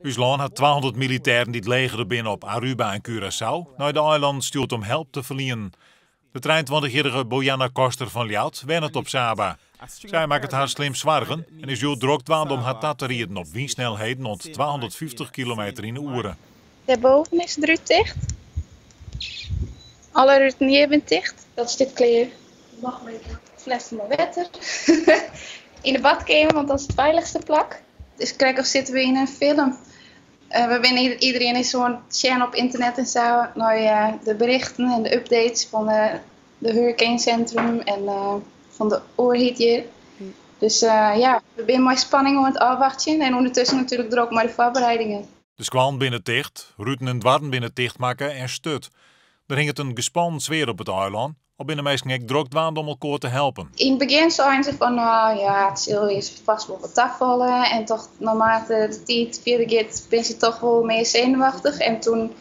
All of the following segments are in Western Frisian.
Us lân hat 200 militêren dy't legere binne op Aruba en Curaçao nei de eilannen stjoerd om help te ferlienen. De 23-jierrige Bojana Koster fan Ljouwert wennet op Saba. Sy makket har slim soargen en is hjoed drok dwaande om har ta te rieden op wynsnelheden oant 250 kilometer yn 'e oere. Dêrboven is it rút ticht. Alle ruten hjir binne ticht. Dat stiet klear. Flessen mei wetter. Yn de badkeamer, want dat is it feilichste plak. It is krekt of sitte we yn in film. We binne iderien is oan it sjen op ynternet en sa nei de berichten en de updates fan de hurricanecentrum en fan de oerheid hjir. Dus ja, we binne mei spanning oan it ôfwachtsjen en ûndertusken natuerlik drok mei de foarbereidingen. De skoallen binne ticht, ruten en doarren binne tichtmakke en stut. Der hinget in gespannen sfear op it eilân, al binne minsken ek drok dwaande om elkoar te helpen. Yn it begjin seinen se fan, no ja, it sil earst fêst wol wat tafalle. En toch naarmate de tiid fierder giet, binne se toch wol mear senuwachtich. En toen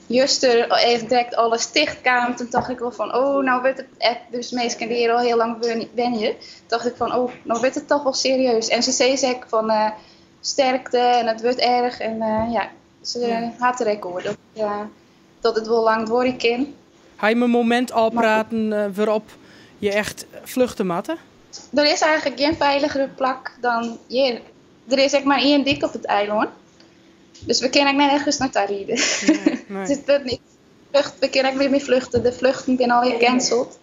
juster even direkt alles ticht kaam, toen tocht ik wol fan, oh, no wurdt it echt, dus minsken dy't hjir al hiel lang wenje, tocht ik fan, oh, no wurdt it toch wol serieus. En se sizze ek fan, sterkte en it wurdt erch en ja, se hat der ek oer dat it wol lang duorje kin. Ha je in momint ôfpraten wêrop't je echt fluchte moatte? Der is eigentlik gjin feiligere plak dan hjir. Der is ek mar ien dyk op it eilân. Dus we kinne ek nergens nei ta ride. Nee. Het is net, we kinne ek net mear fluchte. De fluchten binne allegear cancelled.